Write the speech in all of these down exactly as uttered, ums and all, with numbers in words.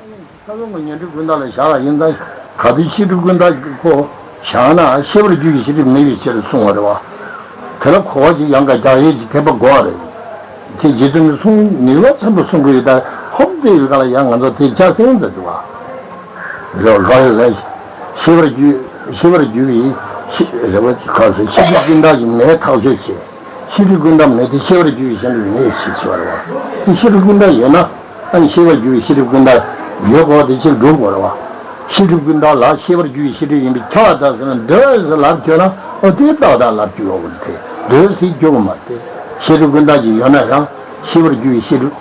ས་བོན་གྱི་ཉོན་སྒྲིབ་ཀུན་བཏགས་ལ་བཞག་ཡིན་ཙང་། གལ་ཏེ་ཤེས་སྒྲིབ་ཀུན་བཏགས་ཀྱི་ཁོ་བཞག་ན་ཤེས་པར་འགྱུར་བའི་ཤེས་སྒྲིབ་མེད་པའི་ཕྱིར་གསུངས་པ་རེད་བ། དེ་ལ་གོ་བ་ཅིག་ཡང་དག་རྒྱག་ཡས་ཀྱི་དད་པ་དགོས་པ་རེད། དེ་རྗེ་བཙུན་གྱིས་གསུངས་ནུས་པ་ཆེན་པོ་གསུང་གི་ཡོད། ད་ཧོབ་སྟེ་ཡོད་ག་ལ་ཡང་ང་ཚོ་དེ་ཆ་ཚང་དུ་འདུག་བ། རེད་བ། ག་རེ་ལ། ཤེས་པར་འགྱུར་ཤེས་པར་འགྱུར་བའི་ཤེས་རེད་བ། ག་ཚོད་ཤེས་སྒྲིབ་ཀུན་བཏགས་ཀྱི་མེད་ཐག་ཆོད་བྱེད། ཤེས་སྒྲིབ་ཀུན་བཏགས་མེད་དེ་ཤེས་པར་འགྱུར་བའི་ཤེས་སྒྲིབ་མེད་ཞེས་བྱ་བ་རེད་བ། དེ་ཤེས་སྒྲིབ་ཀུན་བཏགས་ཡོད་ན། ཨ་ནི་ཤེས་པར་འགྱུར་བའི་ཤེས་སྒྲིབ་ཀུན་བཏགས་ཡོད་དགོས་དེ་གཅིག་སྒྲུབ་དགོས་རེད་བ། ཤེས་སྒྲིབ་ཀུན་བཏགས་ལ་ཤེས་པར་འགྱུར་བའི་ཤེས་སྒྲིབ་ཡིན་པས་ཁྱབ་པ་དང་ཟེར་ན། འདོད་ཟེར་ལབ་བཅོས་ན། ཨོ་དེ་ཏག་ཏག་ལབ་བཅོས་ཡོང་གི་རེད་དེ། འདོད་ཟེར་རྒྱུ་གི་མ་རེད། ཤེས་སྒྲིབ་ཀུན་བཏགས་ཀྱི་ཡོད་ན་ཡང་ཤེས་པར་འགྱུར་བའི་ཤེས་སྒྲིབ་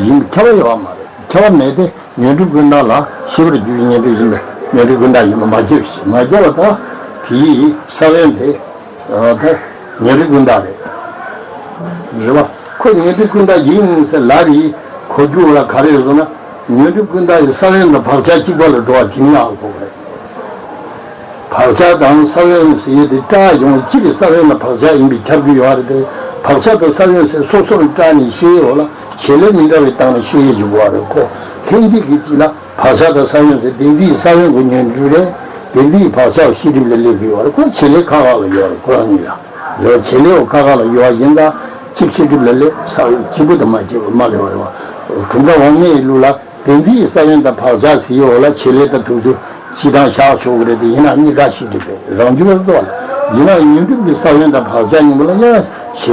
ཡིན་པས་ཁྱབ་པ་ཡོད་པ་མ་རེད། ཁྱབ་པ་མེད་དེ། ཉོན་སྒྲིབ་ཀུན་བཏགས་ལ་ཤེས་པར་འགྱུར་བའི་ཉོན་སྒྲིབ་ཡིན་པས་ཉོན་སྒྲིབ་ཀུན་བཏགས་ཡིན་པ་མ་ཁྱབ་ཞེས་མ་ཁྱབ་པ་དང་། དེའི་ས་བོན་དེ་ད་ཉོན་སྒྲིབ་ཀུན་བཏགས་རེད། རེད་བ། ཁོ་ཉོན་སྒྲིབ་ཀུན་བཏགས་ཡིན་ཟེར་ལབ་པའི་གོ་རྒྱུ་ལ་ག་རེ་ཡོད་ཟེར་ན། ཉོན་སྒྲིབ་ཀུན་བཏགས་ཡི་ས་བོན་དང་བག་ཆགས་གཅིག་པ་ལ་འགྲོ་བ་དེ་ནི་ཨ་ཁོ་རེད། བག་ཆགས་དང་ས་བོན་ཟེར་ཡས་དེ་སྐྲག་ཡོང་སྤྱིར་ས་བོན་ལ་བག་ཆགས་ཡིན་པས་ཁྱབ་ཀྱི་ཡོད་རེད་དེ། བག་ཆགས་དང་ས་བོན་ཟེར་སོ་སོར་སྐྲག་ནས་ཤེས་ཡོད་ལ། བྱེད་ལས་མི་འདྲ་བའི་སྟེང་ནས་ཤེས་ཡས་ཀྱི་དགོས་རེད། ཁོ་ལྷན་སྐྱེས་ཀྱི་སྤྱི་ལ་བག་ཆགས་དང་ས་བོན་ཟེར་དེ་འདིའི་ས་བོན་གྱི་ཉོན་སྒྲིབ་རེད། དེ་འདིའི་བག་ཆགས་ཤེས་སྒྲིབ་ལ་སླེབས་ཀྱི་ཡོད་རེད། ཁོ་བྱེད་ལས་ཁ་ཁ་ལ་ཡོད་རེད། ཁོ་རང་ཉིད་ལ་རེད་བ། བྱེད་ལས་འོ་ཁ་ཁ་ལ་ཡོད་པ་ཡིན་ཙང་གཅིག་ཤེས་སྒྲིབ་ལ་སླེབས། ས་བོན་གཅིག་པུ་དང་མ་སྐྱེས་པ་མ་སླེབས་པ་རེད་བ། གྲུབ་མཐའ་དབང་མོའི་ལུགས་ལ། དེ་འདིའི་ས་བོན་དང་བག་ཆགས་ཟེར་ཡོད་ལ། བྱེད་ལས་དང་དུས་ཚོད་སྤྱི་དང་བཞག་ཆོག་གི་རེད་དེ། ཡིན་ནའང་གཉིས་ཀ་ཤེས་སྒྲིབ་རེད། རང་རྒྱུད་ལ་གཏོགས་ལ། ཡིན་ནའང་ཉོན་སྒྲིབ་ཀྱི་ས་བོན་དང་བག་ཆགས་གཉིས་པོ་ལ་ཡང་བྱེད་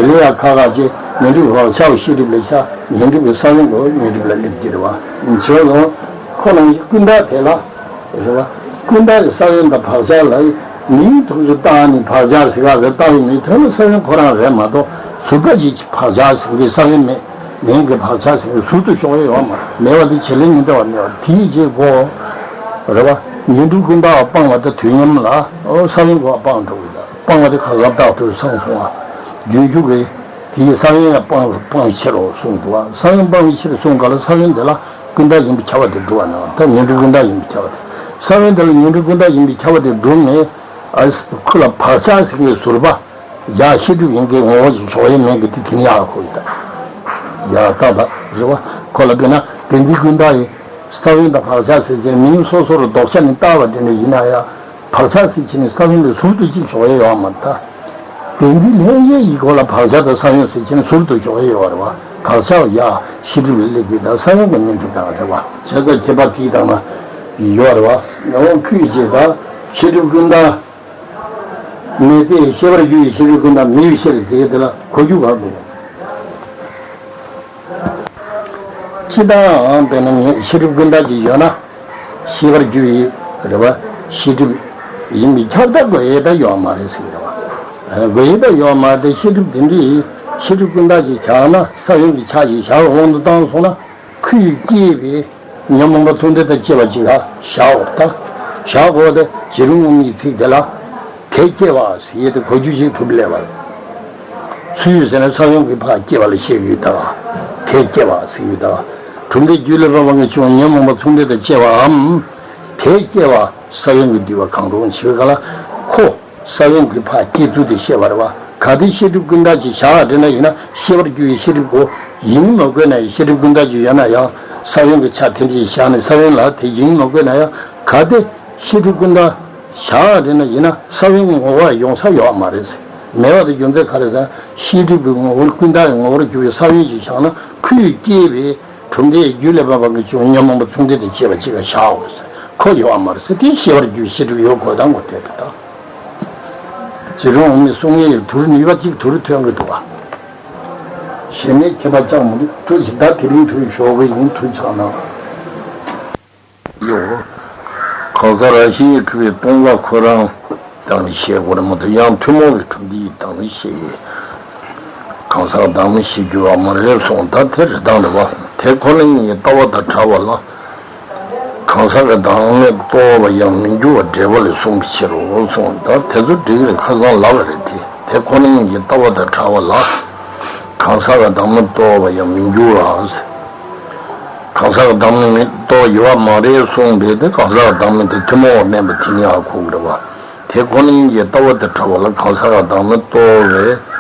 ལས་ཡང་ཁ་ཁ་བྱེད། ཉོན་སྒྲིབ་བག་ཆགས་ཤེས་སྒྲིབ་ལ་ཤར། ཉོན་སྒྲིབ་ཀྱི་ས་བོན་གོ་ཉོན་སྒྲིབ་ལ་སླེབས་ཀྱི་རེད་བ། བྱས་ཙང་ཁོ་རང་ཀུན་བཏགས་དེ་ལ་རེད་བ། ཀུན་བཏགས་ཀྱི་ས་བོན་དང་བག་ཆགས་ལ་མིང་ཐོགས་སུ་བཏགས་ནས་བག་ཆགས་ཟེར་ག་ཟེར་བཏགས་པའི་མིང་དོན་ལ་ས་བོན་ཁོ་རང་རེད་མ་གཏོགས། ཟུར་པ་ཅིག་བག་ཆགས་ཟེར་མཁན་ས་བོན་མེད། མིང་གི་བག་ཆགས་ཟེར་མཁན་ཟུར་དུ་ཞོག་ཡས་ཡོད་མ་རེད། མེད་པ་དེ་བྱེད་ལས་མི་འདྲ་བ་མེད་པ་དེའི་རྗེས་གོ་རེད་བ། ཉོན་སྒྲིབ་ཀུན་བཏགས་པ་སྤངས་པ་དང་དུས་མཉམ་ལ། ཨོ་ས་བོན་གོ་སྤངས་འགྲོ་གི། ད་སྤངས་པ་དེ་ཁ་ཁ་བཏགས་དུས་སངས་སོང་བ། རྒྱུན་ཞུགས་ཀྱི་དེའི་ས་བོན་ཡང་སྤངས་སྤངས་ཕྱིར་རོ་གསུངས་འདུག་བ། ས་བོན་སྤངས་པའི་ཕྱིར་གསུངས་ག་ལ། ས་བོན་དེ་ལ་ཀུན་བཏགས་ཡིན་པས་ཁྱབ་པ་དེ་སྒྲུབ་པ་ན། ད་ཉོན་སྒྲིབ་ཀུན་བཏགས་ཡིན་པས་ཁྱབ་པ་དེ། ས་བོན་དེ་ལ་ཉོན་སྒྲིབ་ཀུན་བཏགས་ཡིན་པས་ཁྱབ་པ་དེ་སྒྲུབ་ནས། ཨ་ཁོ་ལ་བག་ཆགས་ཟེར་མཁན་ཟུར་པ། ཡ་ཤེས་སྒྲིབ་ཡིན་མཁན་ངོ་བོ་ཞིག་ཞོག་ཡས་མེད་གི། དེ་དེ་ནི་ཡག་གོ་ཡི་ད། ཡ་ཏག་ཏག་རེད་བ། ཁོ་ལ་དཔེར་ན་དེ་འདི་ཀུན་བཏགས་ཡིན། ས་བོན་དང་བག་ཆགས་ཟེར་ཅིང་མིང་སོ་སོར་ལྡོག་ཆ་ནས་བཏགས་པ་དེ་འདྲ་ཡིན་ན་ཡང་། བག་ཆགས་ཟེར་ཅིང་ནི་ས་བོན་ལས་ཟུར་དུ་གཅིག་ཞོག་ཡས་ཡོད་མ་རེད་ད། དེ་འདི་ལྷན་སྐྱེས་ཡི་གོ་ལ་བག་ཆགས་དང་ས་བོན་ཟེར་ཅིང་ཟུར་དུ་ཞོག་ཡས་ཡོད་རེད་བ། བག་ཆགས་ཡ་ཤེས་སྒྲིབ་ལ་སླེབས་ཀྱི་ད། ས་བོན་གྱི་ཉོན་སྒྲིབ་དང་རེད་བ། བྱས་ཙང་ཁྱད་པར་དེའི་སྟེང་ན་ཡོད་རེད་བ། ཡང་ཁུལ་བྱེད་ད་ཤེས་སྒྲིབ་ཀུན་བཏགས། མེད་དེ་ཤེས་པར་འགྱུར་བའི་ཤེས་སྒྲིབ་ཀུན་བཏགས་མེད་པའི་ཕྱིར་ཟེར་དེ་ལ་གོ་རྒྱུ་ག་འདུག་སྤྱི་དང་དཔེར་ན་ངས་ཤེས་སྒྲིབ་ཀུན་བཏགས་ཀྱི་ཡོད་ན། ཤེས་པར་འགྱུར་བའི་རེད་བ། ཤེས་སྒྲིབ་ཡིན་པས་ཁྱབ་ད་དགོས་ཡས་ད་ཡོད་མ་རེད་ཟེར་གྱི་རེད་བ། དགོས་ཡས་ད་ཡོད་མ་རེད། ཤེས་སྒྲིབ་དེ་འདྲའི་ཤེས་སྒྲིབ་ཀུན་བཏགས་ཀྱི་བཞག་ན། ས་བོན་གྱི་ཆ་ཞིག་བཞག་པའི་དབང་དུ་བཏང་སོང་ན། ཁུ་ཡིས་བསྐྱེད་པའི་ཉོན་མོངས་པ་མཚུངས་ལྡན་དང་བཅས་པ་ཅིག་ལ་བཞག་འོ་ད། བཞག་དགོས་ཏེ་བྱེད་རུང་དབུ་མའི་ཚིག་དེ་ལ། དེ་སྐྱེ་བ་ཟེར་ཡས་དེ་གོ་རྒྱུ་ཞིག་ཐུབ་ལེ་བ། ཚུལ་ཟེར་ན་ས་བོན་གྱི་ཕར་སྐྱེ་བ་ལ་བཤད་ཀྱི་ཡོད་ད། དེ་སྐྱེ་བ་ཟེར་ཡོད་ད། གྲུབ་མཐའི་རྒྱུད་ལས་འཕགས་པ་ངེས་འབྱུང་ཉོན་མོངས་པ་མཚུངས་ལྡན་དང་བཅས་པའམ། དེ་སྐྱེ་བ་ས་བོན་གྱིས་བསྡུས་པ་གང་རུང་བྱེད་པའི་སྐབས་ལ་ཁོ། ས་བོན་གྱི་ཕར་སྐྱེ་ཚུལ་དེ་བཤད་པ་རེད་བ། གལ་ཏེ་ཤེས་སྒྲིབ་ཀུན་བཏགས་ཀྱི་བྱ་བ་དེ་འདྲ་ཡིན་ན། ཤེས་པར་འགྱུར་བའི་ཤེས་སྒྲིབ་གོ་ཡིན་མི་དགོས་ན་ཡང་། ཤེས་སྒྲིབ་ཀུན་བཏགས་ཀྱི་ཡོད་ན་ཡང་ས་བོན་གྱི་ཆ་དེ་འདྲ་ཞིག་བཞག་ནས་ས་བོན་ལ་དེ་ཡིན་མི་དགོས་ན་ཡང་། གལ་ཏེ་ཤེས་སྒྲིབ་ཀུན་བཏགས་བྱ་བ་དེ་འདྲ་ཡིན་ན་ས་བོན་གྱི་ངོ་བོ་ཡོང་ས་ཡོད་མ་རེད་ཟེར། མེད་པ་དེ་རྒྱུ་མཚན་ག་རེ་ཟེར། ཤེས་སྒྲིབ་ཀྱི་ངོ་བོར་ཀུན་བཏགས་ཀྱི་ངོ་བོར་གྱུར་པའི་ས་བོན་ཞིག་བཞག་ན། ཁུ་ཡིས་བསྐྱེད་པའི་གྲུབ་མཐའི་རྒྱུད་ལས་འཕགས་པ་ངེས་འབྱུང་ཉོན་མོངས་པ་མཚུངས་ལྡན་དང་བཅས་པ་གཅིག་ལ་བཞག་འོ་ཟེར། ཁོ་ཡོད་པ་མ་རེད་ཟེར། དེ་ཤེས་པར་འགྱུར་ཤེས་སྒྲིབ་ཡོད་དགོས་དང་ངོ་དེ་དེ་དང་། བྱེད་རུང་དབུ་མའི་གསུང་ཡིག་དུར་ནུས་པ་གཅིག་དུར་ཐོན་གྱི་འདུག་བ། ཞེ་ནས་ཁྱད་པར་ཅང་མི་འདུག་ཐུགས་རྗེ། ད་དེ་རིང་ཐུགས་ཞོག་གི་ཡིན། ཐུགས་ཆགས་ན། ཡོད། གང་ཟག་རང་བཞིན་གྱིས་གྲུབ་པའི་སྟོང་པ་ཁོ་རང་དང་ནི་བཤད་དགོས་རེད་མ་གཏོགས། ཡང་ཐུན་མོང་གི་གྲུབ་མཐའི་དང་ནི་བཤད་ཡས། གང་ཟག་དང་ནི་བཤད་རྒྱུ་བ་མ་རེད་གསུངས། ད་དེ་རེད་དང་རེད་བ། དེ་ཁོ་ན་ཉིད་ཀྱི་ལྟ་བ་དང་བྲལ་བ་ལ། གང་ཟག་གི་བདག་མེད་རྟོགས་པ་ཡང་མི་འགྱུར་བ་འབྲས་བུ་ལས་གསུངས་པའི་ཕྱིར་རོ་གསུངས། ད་དེ་ཚོ་འགྲིག་རེད། ཁ་སང་ལབ་པ་རེད་དེ། དེ་ཁོ་ན་ཉིད་ཀྱི་ལྟ་བ་དང་བྲལ་བ་ལ། གང་ཟག་གི་བདག་མེད་རྟོགས་པ་ཡང་མི་འགྱུར་བ། གང་ཟག་གི་བདག་མེད་རྟོགས་ཡོད་པ་མ་རེད་གསུངས་པས། དེ་གང་ཟག་གི་བདག་མེད་དེ་ཐུན་མོང་བ་མིན་པ་དེ་ནི་ཨ་ཁུ་རེད་བ། དེ་ཁོ་ན་ཉིད་ཀྱི་ལྟ་བ་དང་བྲལ་བ་ལ་གང་ཟག་གི་བདག་མེད་རྟོགས་པའི་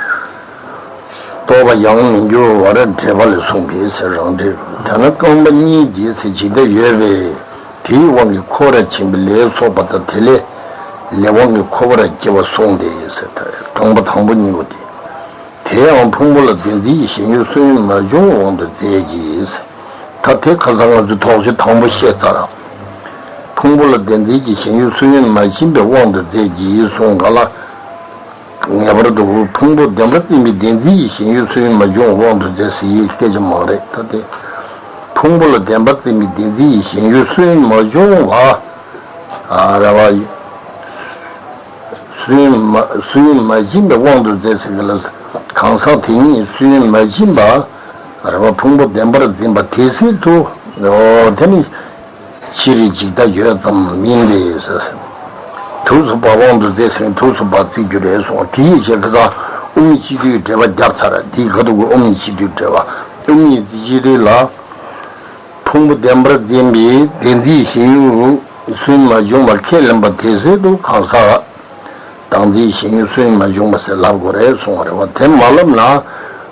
རྟོག་པ་ཡང་མི་འགྱུར་བར་འབྲེལ་པ་ལས་གསུངས་པའི་ཟེར་རང་འགྲེལ། དེ་ནི་རྐང་པ་གཉིས་ཀྱི་ཟེར་ཇི་ལྟར་ཡོད་པས་དེའི་དབང་གིས་འཁོར་བར་འཆིང་བའི་ལས་སོགས་པ་དང་དེ་ལས་ལས་དབང་གིས་འཁོར་བར་སྐྱེ་བ་གསུངས་ཏེ་ཟེར། རྐང་པ་དང་པོ་གཉིས་པོ་དེ། དེ་ཡང་ཕུང་པོ་ལ་བདེན་འཛིན་གྱི་ཞེན་ཡུལ་སུན་མ་བྱུང་དབང་དུ་མཛད་ཀྱི། ད་དེ་ཁ་སང་ང་ཚོས་དོགས་གཞི་དང་པོ་བཤད་ཚར། ཕུང་པོ་ལ་བདེན་འཛིན་གྱི་ཞེན་ཡུལ་སུན་མ་བྱིན་པའི་དབང་དུ་མཛད་ཀྱི་གསུངས་ག་ལ། ངེས་པར་དུ་ཕུང་པོ་བདེན་པར་འཛིན་པའི་བདེན་འཛིན་གྱི་ཞེན་ཡུལ་སུན་མ་བྱུང་དབང་དུ་མཛད་ཟེར་ཡའི་སྐད་ཆ་མ་རེད། ད་དེ་ཕུང་པོ་ལ་བདེན་པར་འཛིན་པའི་བདེན་འཛིན་གྱི་ཞེན་ཡུལ་སུན་མ་བྱུང་བ། ཨ་རེད་བ། སུན་མ་སུན་མ་བྱིན་པའི་དབང་དུ་མཛད་ཟེར་གི་ལ། གང་ཟག་དེ་ཉིད་སུན་མ་བྱིན་པ། རེད་བ། ཕུང་པོ་བདེན་པར་འཛིན་པ་དེ་སྲིད་དུ། འོ་དེ་ནི་ཕྱི་རོལ་འཇིག་ལྟ་ཡོད་ཙམ་མིན་ཏེ། དུས་སུ་བབ་དབང་དུ་མཛད་ཟེར་དུས་སུ་བབ་བརྩི་རྒྱུ་རེད་གསུངས། དེ་ཡི་ཕྱིར་ཁ་སང་དབུ་མའི་སྤྱི་དོན་འགྲེལ་པ་བརྒྱབ་ཚར། དེའི་ཁ་ཐུག་གི་དབུ་མའི་སྤྱི་དོན་འགྲེལ་པ། དབུ་མའི་སྤྱི་དོན་ལ། ཕུང་པོ་བདེན་པར་འཛིན་པའི་བདེན་འཛིན་ཞེན་ཡུལ་སུན་མ་བྱུང་བ་ཁས་ལེན་པ་དེ་སྲིད་དུ་གང་ཟག་བདག་འཛིན་ཞེན་ཡུལ་སུན་མ་བྱུང་བ་ཟེར་ལབ་དགོས་རེད་གསུངས་པ་རེད་བ། དེ་མ་ལབ་ན་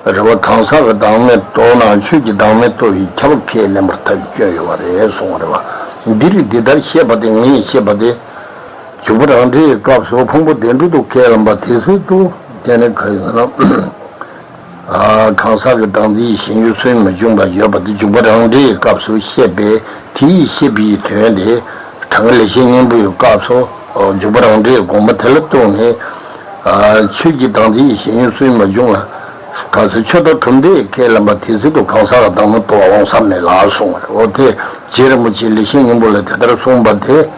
རེད་བ། གང་ཟག་གི་བདག་མེད་རྟོགས་ན་ཆོས་ཀྱི་བདག་མེད་རྟོགས་པའི་ཁྱབ་པ་ཁས་ལེན་པར་ཐལ་བའི་སྐྱོན་ཡོད་པ་རེད་གསུངས་པ་རེད་བ། འདིར་འདི་ལྟར་བཤད་པ་དེ་ངས་བཤད་པ་དེ། འཇུག་པ་རང་འགྲེལ་གྱི་སྐབས་སུ་ཕུང་པོ་བདེན་གྲུབ་ཏུ་ཁས་ལེན་པ་དེ་སྲིད་དུ་དེ་ནི་ག་ཡིན་ཟེར་ན། གང་ཟག་གི་བདག་འཛིན་ཞེན་ཡུལ་སུན་མ་བྱུང་བ་ཡོད་པ་དེ་འཇུག་པ་རང་འགྲེལ་གྱི་སྐབས་སུ་བཤད་པས་དེའི་བཤད་པའི་དོན་དེ་གྲངས་ཀ་ལེགས་བཤད་སྙིང་པོའི་སྐབས་སུ་འཇུག་པ་རང་འགྲེལ་གྱི་དགོངས་པ་དེ་ལ་གཏུགས་ནས། ཆོས་ཀྱི་བདག་འཛིན་ཞེན་ཡུལ་སུན་མ་བྱུང་བ། ག་ཚོད་ཆོས་མཐའ་གྲུབ་མཐས་ཁས་ལེན་པ་དེ་སྲིད་དུ་གང་ཟག་གི་བདག་མེད་རྟོགས་པ་འོང་ས་མེད་ལ་གསུངས་པ་རེད། འོ་དེ་རྗེ་རིན་པོ་ཆེས་ལེགས་བཤད་སྙིང་པོ་ལ་དེ་ལྟར་གསུངས་པ་དེ་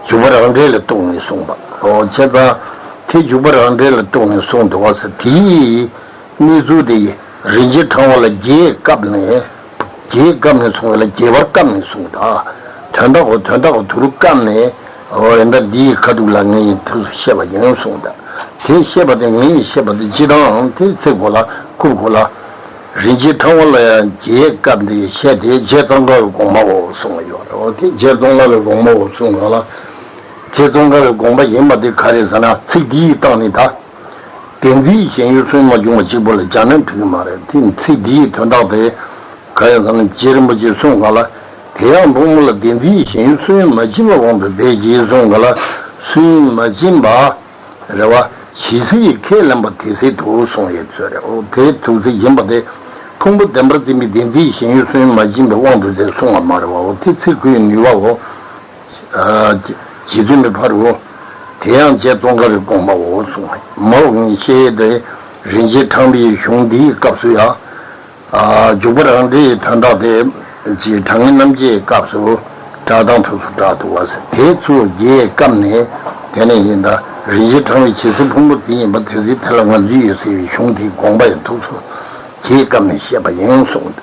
འཇུག་པ་རང་འགྲེལ་ལ་གཏུགས་ནས་གསུངས་པ། འོ་བྱས་ཙང་དེ་འཇུག་པ་རང་འགྲེལ་ལ་གཏུགས་ནས་གསུངས་འདུག་བ་ཟེར། དེའི་གནས་ཚུལ་དེ་རིན་ཆེན་ཕྲེང་བ་ལ་རྒྱས་བཀབ་ནས། རྒྱས་བཀབ་ནས་གསུངས་པ་ལ་རྒྱས་པར་བཀབ་ནས་གསུངས་དང་། དོན་དག་གོ་དོན་དག་གོ་དུ་རུ་བཀབ་ནས། འོ་ཡིན་ད་འདིའི་ཁ་ཐུག་ལ་ངས་ཐུགས་སུ་བཤད་པ་ཡིན་གསུངས་དང་། དེ་བཤད་པ་དེ་ངས་བཤད་པ་དེ་སྤྱི་དང་དེ་ཚེ་གོ་ལ་སྐུབ་གོ་ལ། རིན་ཆེན་ཕྲེང་བ་ལ་ཡང་རྒྱས་བཀབ་སྟེ་བཤད་དེ་རྗེ་ཙོང་ཁ་པའི་དགོངས་པའོ་གསུངས་པ་ཡོད་རེད། འོ་དེ་རྗེ་ཙོང་ཁ་པའི་དགོངས་པའོ་གསུངས་ག་ལ། རྗེ་ཙོང་ཁ་པའི་དགོངས་པ་ཡིན་པ་དེ་ག་རེ་ཟེར་ན་ཚིག་འདིའི་སྟེང་ནས་ད། བདེན་འཛིན་ཞེན་ཡུལ་སུན་མ་བྱུང་བ་གཅིག་པོ་ལ་སྦྱར་ན་འགྲིག་གི་མ་རེད། དེ་ཚིག་འདིའི་དོན་དག་དེ་ག་ཡིན་ཟེར་ན་རྗེ་རིན་པོ་ཆེས་གསུངས་ག་ལ། དེ་ཡང་ཕུང་པོ་ལ་བདེན་འཛིན་ཞེན་ཡུལ་སུན་མ་བྱིན་པའི་དབང་དུ་མཛད་ཀྱི་གསུངས་ག་ལ། སུན་མ་བྱིན་པ་རེད་བ། ཇི་སྲིད་ཁས་ལེན་པ་དེ་སྲིད་དུ་གསུངས་ཡོད་ཚོད་རེད། འོ་དེ་ཐུགས་སྲས་ཡིན་པ་དེ་ཕུང་པོ་བདེན་པར་འཛིན་པའི་བདེན་འཛིན་ཞེན་ཡུལ་སུན་མ་བྱིན་པའི་དབང་དུ་མཛད་གསུངས་པ་མ་རེད་བ། འོ་དེ་ཚིག་ཁུའི་ནུས་པའོ། རྗེ་བཙུན་མའི་ཕ་རོལ། དེ་ཡང་རྗེ་ཙོང་ཁ་པའི་དགོངས་པའོ་གསུངས། མ་འོངས་ཤེས་ཏེ་རིན་ཆེན་ཕྲེང་བའི་གཞུང་འདིའི་སྐབས་སུ་ཡང་། འཇུག་པ་རང་འགྲེལ་གྱི་དོན་དག་དེ་ཅིག་དྲང་ངེས་རྣམ་འབྱེད་སྐབས་སུ་བཀྲག་མདངས་ཐུགས་སུ་བཀྲག་འདུག་བ་ཟེར། དེ་ཚུར་རྒྱས་བཀབ་ནས་དེ་ནས་ཡིན་ད་རིན་ཆེན་ཕྲེང་བའི་ཇི་སྲིད་ཕུང་པོ་དེ་ཡིན་པ་དེ་སྲིད་དེ་ལ་ང་ཚོའི་ཡོད་ཟེར་བའི་གཞུང་དེའི་དགོངས་པ་ཡང་ཐུགས་སུ་རྒྱས་བཀབ་ནས་བཤད་པ་ཡིན་གསུངས།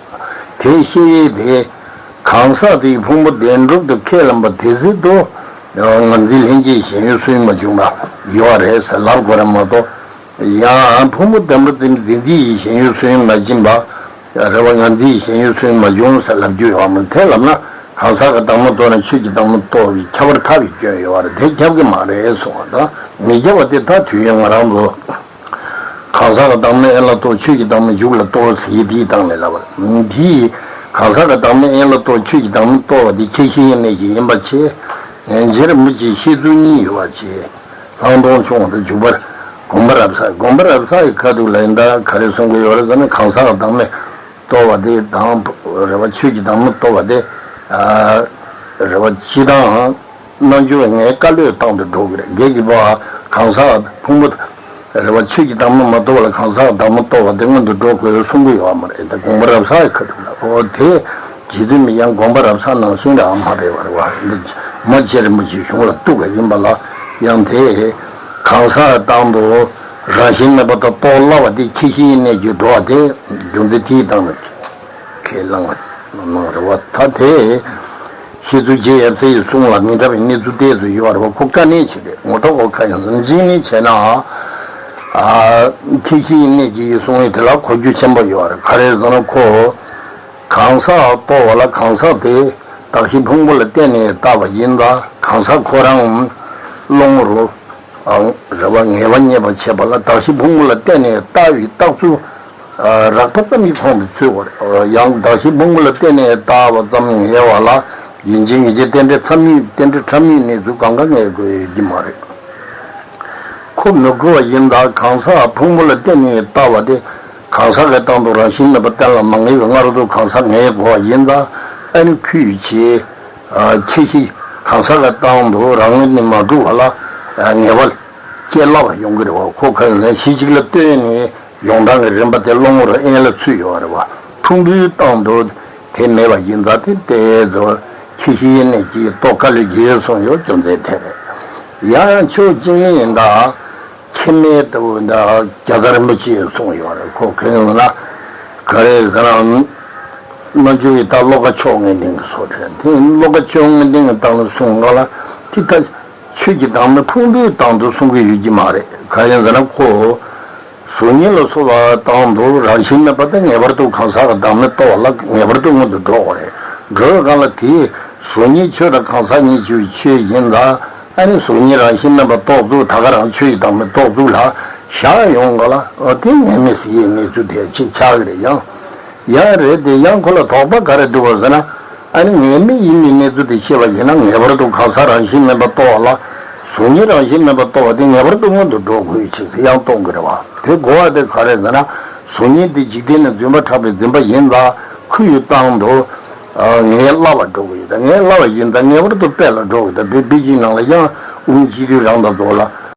དེ་བཤད་ཡས་དེ། གང་ཟག་དེའི་ཕུང་པོ་བདེན་གྲུབ་ཏུ་ཁས་ལེན་པ་དེ་སྲིད་དུ། ངར་འཛིན་ལྷན་སྐྱེས་ཞེན་ཡུལ་སུན་མ་བྱུང་བ་ཡོད་རེད་ཟེར་ལབ་དགོས་རེད་མ་གཏོགས། ཡང་ཕུང་པོ་བདེན་པར་འཛིན་པའི་བདེན་འཛིན་གྱི་ཞེན་ཡུལ་སུན་མ་བྱིན་པ། རེད་བ། ངར་འཛིན་ཞེན་ཡུལ་སུན་མ་བྱུང་ཟེར་ལབ་རྒྱུ་ཡོད་མ་རེད། དེ་ལབ་ན་གང་ཟག་གི་བདག་མེད་རྟོགས་ན་ཆོས་ཀྱི་བདག་མེད་རྟོགས་པའི་ཁྱབ་པར་ཐལ་བའི་སྐྱོན་ཡོད་རེད། དེ་ཁྱབ་ཀྱི་མ་རེད་གསུངས་པ་དང་མི་ཁྱབ་པ་དེ་ད་དུས་ཡུན་ང་རང་ཚོ། གང་ཟག་གི་བདག་མེད་དབེན་ལ་རྟོགས། ཆོས་ཀྱི་བདག་མེད་འཇུག་ལ་རྟོགས་ཟེར་དེའི་སྟེང་ནས་ལབ་པ། འདིས་གང་ཟག་གི་བདག་མེད་དབེན་ལ་རྟོགས། ཆོས་ཀྱི་བདག་མེད་རྟོགས་པ་འདི་ཁྱད་གཞི་དབྱེར་མེད་ཀྱི་ཡིན་པ་ཆེ། རྗེ་རིན་པོ་ཆེའི་བཤད་ཚུལ་གཉིས་ཡོད་པ་ཆེ། ལྷག་མཐོང་ཆུང་བ་དང་འཇུག་པ། དགོངས་པ་རབ་གསལ། དགོངས་པ་རབ་གསལ་གྱི་ཁ་ཐུག་ལ་ཡིན་ད་ག་རེ་གསུང་གི་ཡོད་རེད་ཟེར་ན། གང་ཟག་གི་བདག་མེད་རྟོགས་པ་དེ་དང་རེད་བ། ཆོས་ཀྱི་བདག་མེད་རྟོགས་པ་དེ་རེད་བ། སྤྱི་དང་། རྣལ་འབྱོར་པས་ངའི་བཀའ་བློས་བཏང་དུ་འགྲོ་གི་རེད། རྒན་གྱིས་པ་གང་ཟག་ཕུང་པོ་རེད་བ། ཆོས་ཀྱི་བདག་མེད་མ་རྟོགས་པ་ལ་གང་ཟག་བདག་མེད་རྟོགས་པ་དེ་སྔོན་དུ་འགྲོ་དགོས་གསུང་གི་ཡོད་མ་རེད། དེ་དགོངས་པ་རབ་གསལ་གྱི་ཁ་ཐུག་ལ། འོ་དེ་རྗེ་བཙུན་མས་ཡང་དགོངས་པ་རབ་གསལ་ནང་བཞིན་རང་མ་རེད་བ། རེད་བ། མ་རྗེ་རིན་པོ་ཆེའི་གཞུང་ལ་གཏུགས་པ་ཡིན་པ་ལ་ཡང་དེ་གང་ཟག་དང་དུ་རང་བཞིན་མེད་པ་དང་རྟོགས་སླ་བ་དེ་ཁྱད་གཞིའི་གནས་ཀྱི་འགྲོ་བ་དེ་རྒྱུ་མཚན་དེའི་སྟེང་ནས། ཁས་བླངས་གནང་རེད་བ། ད་དེ་བཤད་ཚུལ་རྗེ་ཡབ་སྲས་ཀྱི་གསུང་ལ་མི་འདྲ་བའི་གནས་ཚུལ་ཏོག་ཙམ་ཡོད་རེད་བ། ཁོ་དཀའ་གནད་ཆེ་རེད། ངོ་ཐོག་ཁོ་ཁ་ཡང་ཟིན་འཇིག་ནི་བྱས་ན། ཨ་ཁྱད་གཞིའི་གནས་ཀྱི་གསུང་ཡིག་དེ་ལ་གོ་རྒྱུ་ཆེན་པོ་ཡོད་རེད། ག་རེ་ཟེར་ན་ཁོ་གང་ཟག་རྟོགས་པ་ལ་གང་ཟག་དེ་གདགས་གཞི་ཕུང་པོ་ལ་བརྟེན་ནས་བཏགས་པ་ཡིན་ལ། གང་ཟག་ཁོ་རང་སློང་རུ་རེད་བ། ངེས་པ་རྙེད་པར་བྱེད་པ་ལ་གདགས་གཞི་ཕུང་པོ་ལ་བརྟེན་ནས་བཏགས་པའི་རྟགས་ཚུལ། རགས་པ་ཙམ་གྱི་ཁོང་དུ་ཆུད་པ་རེད། ཡང་གདགས་གཞི་ཕུང་པོ་ལ་བརྟེན་ནས་བཏགས་པ་ཙམ་ངེས་པ་ལ་ཡིན་གཅིག་མིན་གཅིག་རྟེན་འབྲེལ་ཕྲ་མོའི་རྟེན་འབྲེལ་ཕྲ་མོའི་གནས་ཚུལ་གང་ག་ངེས་དགོས་ཀྱི་མ་རེད། ཁོ་མི་དགོས་པ་ཡིན་ད། གང་ཟག་ཕུང་པོ་ལ་བརྟེན་ནས་བཏགས་པ་དེ་གང་ཟག་གི་སྟེང་དུ་རང་བཞིན་མེད་པ་གཏན་ལ་མ་ངེས་པའི་སྔ་རོལ་ཏུ་གང་ཟག་ངེས་དགོས་པ་ཡིན་ད། ཨ་ནི་ཁུལ་བྱེད་ཁྱད་གཞི་གང་ཟག་གི་སྟེང་དུ་རང་ངོས་ནས་མ་གྲུབ་པ་ལ་ངེས་པ་སྐྱེ་སླ་བ་ཡོང་གི་རེད་བ། ཁོ་གང་ཡིན་ན་གཞི་གཅིག་ལ་ལྟོས་ནས་ཡོང་སྟངས་ཀྱི་རིམ་པ་དེ་བློ་ངོར་དབྱིངས་ལ་ཚུད་ཡོད་རེད་བ། ཕུང་པོའི་སྟེང་དུ་དེ་མེད་པ་ཡིན་ཙང་དེ་ལྟའི་རྫོགས་ཁྱད་གཞིའི་གནས་ཀྱི་རྟོག་དཀའ་ལས་རྒྱལ་གསུངས་ཡོད། རྒྱུ་མཚན་དེ་རེད། ཡང་ཕྱོགས་གཅིག་ནས་ཡིན་ད། ཁྱད་མེད་དུ་ད་རྒྱ་གར་རིན་པོ་ཆེས་གསུངས་ཡོད་རེད། ཁོ་གང་ཡིན་ན་ག་རེ་ཟེར་ན། རྣལ་འབྱོར་གྱི་ད་བློ་དགའ་མཆོག་དངོས་ལྡན་གྱི་སོ་རེད། དེ་བློ་དགའ་མཆོག་དངོས་ལྡན་གྱི་སྟེང་ལ་གསུངས་པ་ལ་དེ་ད་ཆོས་ཀྱི་བདག་མེད་ཕུང་པོའི་སྟེང་དུ་གསུང་གི་ཡོད་ཀྱི་མ་རེད། གང་ཡིན་ཟེར་ན་ཁོ། གཟུགས་བརྙན་ལ་སོགས་པ་སྟེང་དུ་རང་བཞིན་མེད་པ་དེ་ངེས་པར་དུ་གང་ཟག་གི་བདག་མེད་རྟོགས་པ་ལ་ངེས་པར་དུ་སྔོན་དུ་འགྲོ་དགོས་རེད། འགྲོ་བའི་སྒང་ལ་དེའི་གཟུགས་བརྙན་ཆོས་དང་གང་ཟག་གཉིས་ཆོས་ཆོས་ཡིན་ད། ཨ་ནི་གཟུགས་བརྙན་རང་བཞིན་མེད་པ་རྟོགས་ཚུལ་ད་ག་རང་ཆོས་ཀྱི་བདག་མེད་རྟོགས་ཚུལ་ལ་བཞག་ཡོང་ག་ལ། ཨོ་དེ་ངེས་མེད་ཟེར་ཡའི་གནས་ཚུལ་དེ་ཅིག་ཆགས་ཀྱི་རེད། ཡང་ཡང་རེད་དེ། ཡང་ཁོ་ལ་དོགས་པ་ག་རེ་འདུག་གོ་ཟེར་ན། ཨ་ནི་ངེས་མེད་ཡིན་པའི་གནས་ཚུལ་དེ་ཤེས་པ་ཡིན་ན་ངེས་པར་དུ་གང་ཟག་རང་བཞིན་མེད་པ་རྟོགས་པ་ལ། གཟུགས་བརྙན་རང་བཞིན་མེད་པ་རྟོགས་པ་དེ་ངེས་པར་དུ་སྔོན་དུ་འགྲོ་དགོས་ཅེས་ཡང་སྟོན་གྱི་རེད་བ། དེ་གོ་བ་དེ་ག་རེ་ཟེར་ན། གཟུགས་བརྙན་དེ་འཇིག་རྟེན་ནས་བརྫུན་པ་གྲགས་པའི་འཛིན་པ་ཡིན་ད། ཁོའི་སྟེང་དུ་ངེས་སླ་བར་འགྲོ་གི་ཡོད་ད། ངེས་སླ་བ་ཡིན་ད་ངེས་པར་དུ་དཔེ་ལ་འགྲོ་གི་ད། དཔེ་དཔེ་ཅིག་ནང་ལ་ཡང་དབུ་མ་སྤྱི་དོན་རང་དང་རྫོགས་ལ།